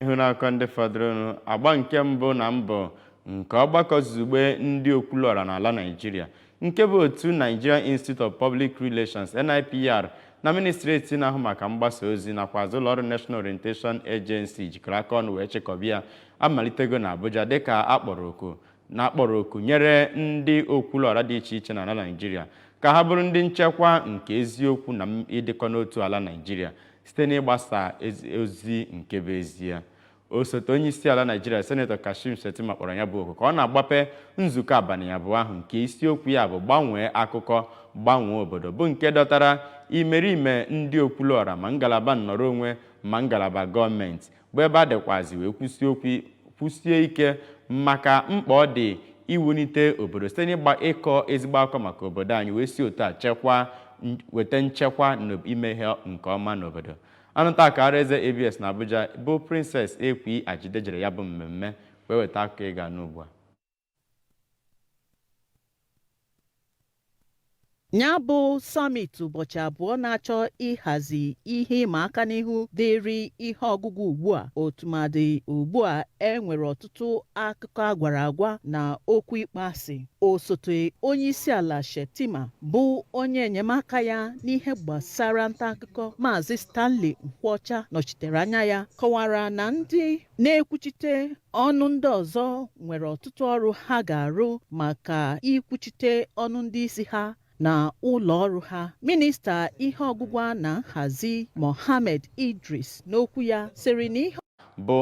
Ịhụ n'akụkọ ndị fọdụrụnụ, agba nke mbụ na mbụ nke ọgbakọ zuzugbe ndị okwuluọra n'ala Naịjirịa, nke bụ otu Nigerian Institute of Public Relations, NIPR, na ministri etiti na-ahụ maka mgbasa ozi nakwazi ụlọọrụ National Orientation Agency jikọrọ aka ọnụ wee chịkọba ya, amalitego na Abuja dịka akpọrọ oku na-akpọrọ oku nyere ndị okwuluọra dị iche iche n'ala Naịjirịa ka ha bụrụ ndị nchekwa nke eziokwu na ịdịkọ n'otu ala Naịjirịa site n'ịgbasa ozi nke bụ ezie. Osote onye isi ala Naịjirịa, Senetọ Kashim Shettima, kpọrọ ya bụ oku ka ọ na-agbape nzukọ abalị abụọ ahụ nke isiokwu ya bụ "Gbanwee akụkọ, gbanwee obodo", bụ nke dọtara imerime ndị okwuluọra ma ngalaba nnọrọ onwe ma ngalaba gọọmenti, bụ ebe a dịkwazi wee kwusie okwu kwusie ike maka mkpa ọ dị iwulite obodo site n'ịgba ịkọ ezigbo akụkọ maka obodo anyị, wee si otu a chekwaa, weta nchekwa na ime ihe nke ọma n'obodo. Anụta akara eze ABS na Abuja bụ Princess Ekwi Ajide jere ya bụ mmemme wee weta akụkọ ịga n'ugbu a. Ya bụ summit ụbọchị 2 na-achọ ịhazi ihe ịma aka n'ihu dịrị ihe ọgụgụ ugbu a, ọtụmadị ugbu a e nwere ọtụtụ akụkọ agwara agwa na okwu ịkpọasị. Osote onye isi ala Shettima bụ onye enyemaka ya n'ihe gbasara nta akụkọ, Maazị Stanley Nkwọcha, nọchitere anya ya, kọwara na ndị na-ekwuchite ọnụ ndị ọzọ nwere ọtụtụ ọrụ ha ga-arụ maka ikwuchite ọnụ ndị isi ha na ụlọ ọrụ ha. Minista ihe ọgwụgwa na nhazi, Mohammed Idris, n'okwu ya sịrị na ihe bụ